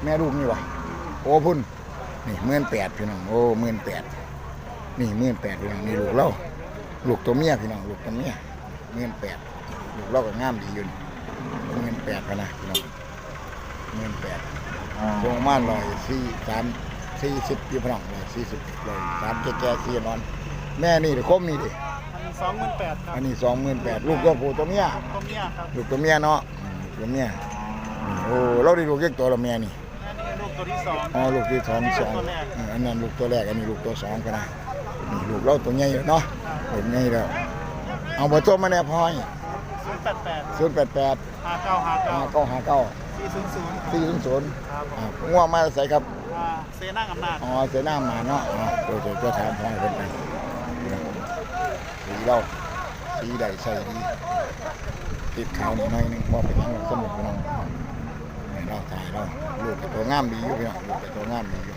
ແມ່ລູກນີ້ຫວາ? ໂອ້ ພຸ້ນ ນີ້ ໝື່ນແປດ ພີ່ນ້ອງ. ໂອ້ ໝື່ນແປດ ນີ້ ໝື່ນແປດ ພີ່ນ້ອງ. ນີ້ລູກລາວ ລູກຕົວເມຍ ພີ່ນ້ອງ ລູກຕົວເມຍ ໝື່ນແປດ ລູກລາວກໍງາມດີຢູ່ ໝື່ນແປດ ພຸ້ນນະ ພີ່ນ້ອງ ໝື່ນແປດ. ສູງປະມານຮ້ອຍສີ່ ສາມ ສີ່ສິບຢູ່ ພີ່ນ້ອງ ຮ້ອຍສີ່ສິບ ຮ້ອຍສາມ ແກ່ໆ ຊີ້ນອນ. ແມ່ນີ້ ໂຄມນີ້ເດ? ອັນນີ້ ສອງໝື່ນແປດ ຄັບ. ອັນນີ້ ສອງໝື່ນແປດ ລູກຕົວຜູ້ຕົວເມຍ? ຕົວເມຍ ຄັບ. ລູກຕົວເມຍເນາະ ອືມ ລູກຕົວເມຍ. ໂອ້ ລາວໄດ້ລູກຈັກໂຕແລ້ວແມ່ນີ້? ອັນນີ້ລູກຕົວທີສອງ. ອໍ ລູກທີສອງ ອັນນີ້ລູກຕົວແລກ. ອືມ ອັນນັ້ນລູກຕົວແລກ ອັນນີ້ລູກຕົວສອງ ພຸ້ນນະ. ນີ້ລູກລາວຕົວໃຫຍ່ແລ້ວເນາະ ໂອ້ ໃຫຍ່ແລ້ວ. ເອົາເບີໂທມາແດ່ພໍ່. ສູນແປດແປດ ສູນແປດແປດ ຫ້າເກົ້າຫ້າເກົ້າ ຫ້າເກົ້າຫ້າເກົ້າ ສີ່ສູນສູນ ສີ່ສູນສູນ. ຄັບ ງົວມາແຕ່ໃສຄັບ? ອ່າ ເຊນາງອຳນາດ. ອໍ ເຊນາງອຳນາດເນາະ. ອໍ ໂທ ໂທ ໂທຖາມພໍ່ເພິ່ນໄປ. ສີລາວ ສີໄດ້ໃຊ້ດີ ຕິດຂາວໜ້ອຍໜຶ່ງ ບໍ່ເປັນຫຍັງດອກ ສົມມຸດພີ່ນ້ອງ. ໃຫ້ລາວຖ່າຍລາວ ລູກກໍຕົວງາມດີຢູ່ ພີ່ນ້ອງ ລູກກໍຕົວງາມດີຢູ່.